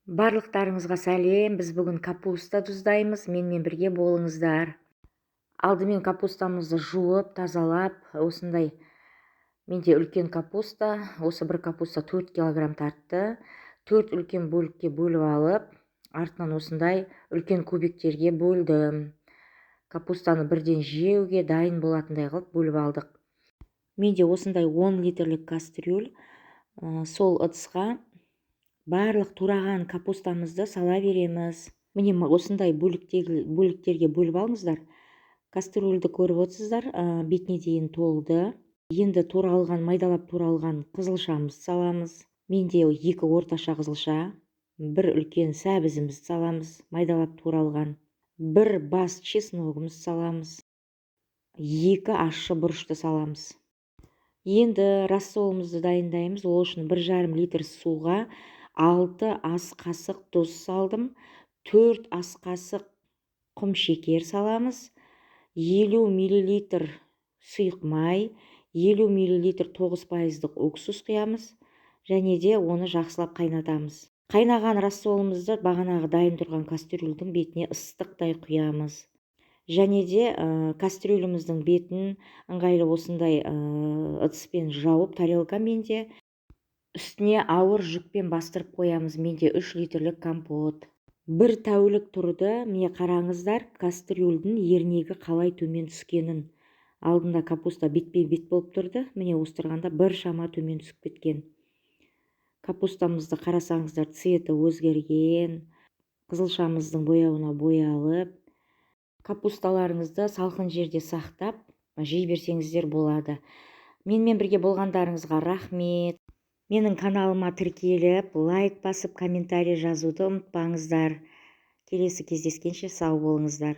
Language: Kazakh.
Барлықтарыңызға сәлем! Біз бүгін капуста тұздаймыз, менімен бірге болыңыздар. Алдымен капустамызды жуып, тазалап, осындай менде үлкен капуста, осы бір капуста 4 килограмм тартты. 4 үлкен бөлікке бөліп алып, артынан осындай үлкен кубиктерге бөлдім. Капустаны бірден жеуге дайын болатындай қылып бөліп алдық. Менде осындай 10 литрлік кастрюль, сол ыдысқа барлық тураған капустамызды сала береміз. Міне, осындай бөліктерге бөліп алыңыздар. Кастрюльді көріп отырсыздар, бетіне дейін толды. Енді туралған, майдалап туралған қызылшамызды саламыз. Менде 2 орташа қызылша, бір үлкен сәбізімізді саламыз, майдалап туралған. 1 бас чесногымызды саламыз. 2 ащы бұрышты саламыз. Енді рассолымызды дайындаймыз. Ол үшін 1,5 литр суға 6 ас қасық тұз салдым, 4 ас қасық құм шекер саламыз, 50 миллилитр сұйық май, 50 миллилитр 9%-дық уксус құямыз және де оны жақсылап қайнатамыз. Қайнаған рассолымызды бағанағы дайын тұрған кастрюльдің бетіне ыстықтай құямыз. Және де кастрюліміздің бетін ыңғайлы осындай ыдыспен жауып, тарелкамен де үстіне ауыр жүкпен бастырып қоямыз. Менде 3 литрлік компот. 1 тәулік тұрды. Міне, қараңыздар, кастрюльдің ернегі қалай төмен түскенін. Алдында капуста бетпе-бет болып тұрды. Міне, остырғанда бір шама төмен түсіп кеткен. Капустамызды қарасаңыздар, цветі өзгерген. Қызылшамыздың бояуына боялып. Капусталарыңызды салқын жерде сақтап, жей берсеңіздер болады. Менімен бірге болғандарыңызға рахмет. Менің каналыма тіркеліп, лайк басып, комментарий жазуды ұмытпаңыздар. Келесі кездескенше сау болыңыздар.